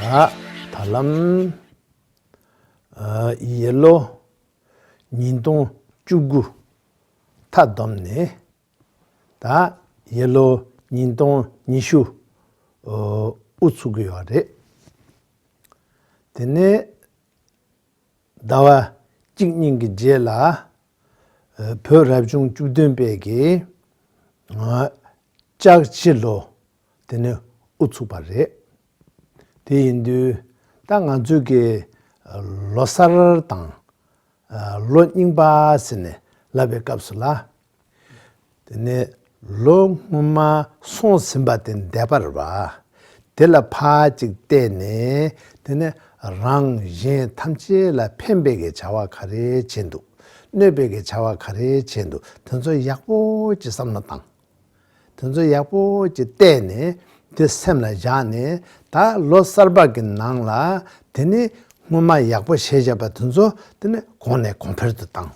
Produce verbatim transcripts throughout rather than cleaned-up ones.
ད་ད་ལམ་ཨ་ཡར་ལོ་ཉིས་སྟོང་བཅུ་དགུ་མཐའ་བསྡོམས་ནས། ད་ཡར་ལོ་ཉིས་སྟོང་ཉི་ཤུ་ཨོ་དབུ་ཚུགས་ཀྱི་ཡོད་རེད། དེ་ནས་ཟླ་བ་གཅིག་གཉིས་ཀྱི་རྗེས་ལ་ཨ་བོད་རབ་བྱུང་བཅུ་བདུན་པའི་གི་ཨ་ལྕགས་བྱི་ལོ་དེ་ནས་དབུ་ཚུགས་པ་རེད། དེ་ཡིན་དུས་ད་ང་ཚོའི་གི་ལོ་གསར་དང་ལོ་རྙིང་པ་ཟེར་ནས་ལབ་པའི་སྐབས་སུ་ལ། དེ་ནས་ལོ་སྔོན་མ་སོང་ཟིན་པ་དེ་འདས་པ་རེད་པ། དེ་ལ་ཕར་ཅིག་བལྟས་ནས། དེ་ནས་རང་གཞན་ཐམས་ཅད་ལ་ཕན་པའི་གི་བྱ་བ་ག་རེ་བྱས་འདུག་གནོད་པའི་གི་བྱ་བ་ག་རེ་བྱས་འདུག་དེ་ཚོ་ཡག་པོ་ཅིག་བསམ་བློ་བཏང་། དེ་ཚོ་ཡག་པོ་ཅིག་བལྟས་ནས། དེ་སེམས་ལ་བཞག་ནས། ད་ལོ་གསར་པ་གི་ནང་ལ་དེ་ནས་སྔོན་མ་ཡག་པོ་བྱས་བཞག་པ་དེ་ཚོ་དེ་ནས་གོང་ནས་གོང་འཕེལ་དུ་བཏང་།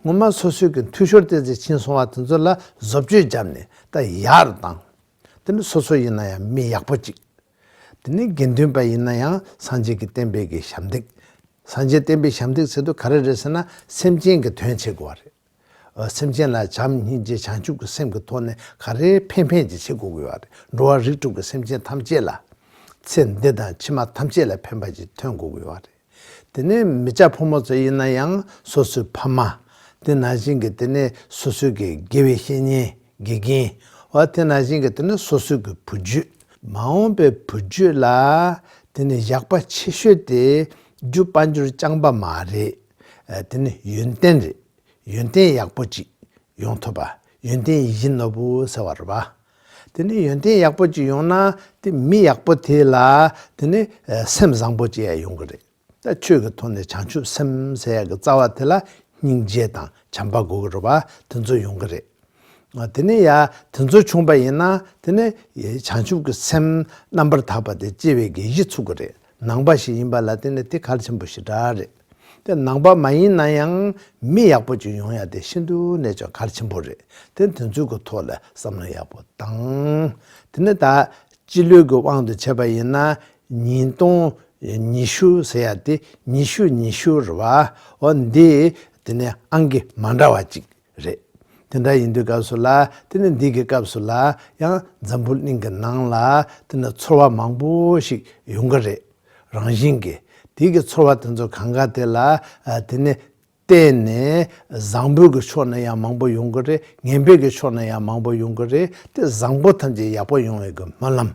སྔོན་མ་སོ་སོའི་གི་འཐུས་ཤོར་ཏོག་ཙམ་ཕྱིན་སོང་བ་དེ་ཚོ་ལ་བཟོ་བཅོས་བརྒྱབ་ནས་ད་ཡག་རུ་བཏང་། དེ་ནི་སོ་སོ་ཡིན་ན་ཡང་མི་ཡག་པོ་ཅིག་དེ་ནི་དགེ་འདུན་པ་ཡིན་ན་ཡང་སངས་རྒྱས་ཀྱི་བསྟན་པའི་གི་ཞབས་འདེགས། སངས་རྒྱས་བསྟན་པའི་ཞབས་འདེགས་ཟེར་དུས་ག་རེ་རེད་ཟེར་ན། སེམས་ཅན་གྱི་དོན་བྱེད་དགོས་པ་རེད། ཨ་སེམས་ཅན་ལ་བྱམས་སྙིང་རྗེ་བྱང་ཆུབ་ཀྱི་སེམས་ཀྱི་ཐོག་ནས་ག་རེ་ཕན་ཕན་ཅིག་བྱེད་དགོས་ཀྱི་ཡོད་རེད། འགྲོ་བ་རིགས་དྲུག་གི་སེམས་ཅན་ཐམས་ཅད་ལ། ཚེ་འདི་དང་ཕྱི་མ་ཐམས་ཅད་ལ་ཕན་པ་ཅིག་ཐོན་དགོས་ཀྱི་ཡོད་རེད། དེ་ནས་མི་སྐྱ་ཕོ་མོ་ཚོ་ཡིན་ན་ཡང་སོ་སོའི་ཕ་མ། དེ་ནང་བཞིན་གྱི་དེ་ནས་སོ་སོའི་གི་དགེ་བའི་བཤེས་གཉེན་དགེ་རྒན། འོ་དེ་ནང་བཞིན་གྱི་དེ་ནས་སོ་སོའི་གི་བུ་རྒྱུད། མ་འོངས་པའི་བུ་རྒྱུད་ལ་དེ་ནས་ཡག་པ་ཆེ་ཤོས་དེ་རྒྱུ་དཔལ་འབྱོར་རྐྱང་པ་མ་རེད། ཨ་དེ་ནི་ཡོན་ཏན་རེད། ཡོན་ཏན་ཡག་པོ་ཅིག་ཡོང་ཐུབ་པ། ཡོན་ཏན་ཡིད་བཞིན་ནོར་བུ་ཟེར་བ་རེད་པ། དེ་ནི་ཡོན་ཏན་ཡག་པོ་ཅིག་ཡོང་ན། དེ་མི་ཡག་པོ་དེ་ལ་དེ་ནི་ཨ་སེམས་བཟང་པོ་ཅིག་ཡང་ཡོང་གི་རེད། ད་ཆོས་ཀྱི་ཐོག་ནས་བྱང་ཆུབ་སེམས་ཟེར་ཡག་གི་རྩ་བ་དེ་ལ་སྙིང་རྗེ་དང་བྱམས་པ་དགོས་ཀྱི་རེད་པ། དེ་ཚོ་ཡོང་གི་རེད། ཨ་དེ་ནས་ཡ་དེ་ཚོ་བྱུང་པ་ཡིན་ན། དེ་ནས་བྱང་ཆུབ་ཀྱི་སེམས་རྣམ་པར་དག་པ་དེ་སྐྱེ་བའི་གི་གཞི་ཚུགས་ཀྱི་རེད། ནང་པ་ཞིག་ཡིན་པ་ལ་བརྟེན་ནས་དེ་གལ་ཆེན་པོ་ཞེ་དྲག་རེད། དེ་ནང་པ་མ་ཡིན་ན་ཡང་མི་ཡག་པོ་ཅིག་ཡོང་ཡ་དེ་ཤིན་ཏུ་ནས་ཀྱང་གལ་ཆེན་པོ་རེད། དེ་དེ་ཚོའི་གི་ཐོག་ལ་བསམ་བློ་ཡག་པོ་བཏང་། དེ་ནས་ད་སྤྱི་ལོའི་གི་དབང་དུ་བྱས་པ་ཡིན་ན། ཉིས་སྟོང་ཉི་ཤུ་ཟེར་ཡ་དེ་ཉི་ཤུ་ཉི་ཤུ་རེད་པ། འོ་འདི་དེ་ནས་ཨང་ཀི་མ་འདྲ་བ་ཅིག་རེད། དེ་འདྲ་ཡིན་དུས་སྐབས་སུ་ལ། དེ་ནི་འདི་གི་སྐབས་སུ་ལ་ཡང་འཛམ་བུ་གླིང་གི་ནང་ལ་དེ་ནི་ཚོར་བ་མང་པོ་ཞིག་ཡོང་གི་རེད། རང་བཞིན་གྱིས། དེ་གི་ཚོར་བ་དེ་ཚོ་གང་ག་དེ་ལ་ཨ་དེ་ནི་བརྟེན་ནས་བཟང་པོའི་གི་ཕྱོགས་ནས་ཡང་མང་པོ་ཡོང་གི་རེད། ངན་པའི་གི་ཕྱོགས་ནས་ཡང་མང་པོ་ཡོང་གི་རེད། དེ་བཟང་པོ་ཐམས་ཅད་ཡག་པོ་ཡོང་བའི་གི་སྨོན་ལམ།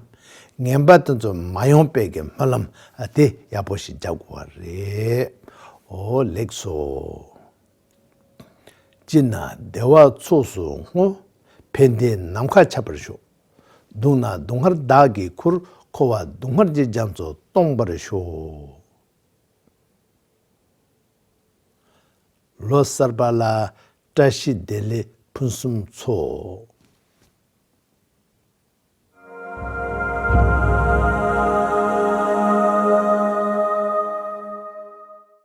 ངན་པ་དེ་ཚོ་མ་ཡོང་པའི་གི་སྨོན་ལམ་ཨ་དེ་ཡག་པོ་ཞིག་རྒྱག་དགོས་པ་རེད། འོ་ལེགས་སོ། སྐྱིད་ན་བདེ་བ་ཚོགས་སུ་བསྔོ། ཕན་བདེ་ནམ་མཁའ་ཁྱབ་པར་ཤོག། སྡུག་ན་སྡུག་བསྔལ་བདག་གིས་ཁུར། འཁོར་བ་སྡུག་བསྔལ་གྱི་རྒྱ་མཚོ་སྟོངས་པར་ཤོག། ལོ་གསར་པ་ལ་བཀྲ་ཤིས་བདེ་ལེགས་ཕུན་སུམ་ཚོགས།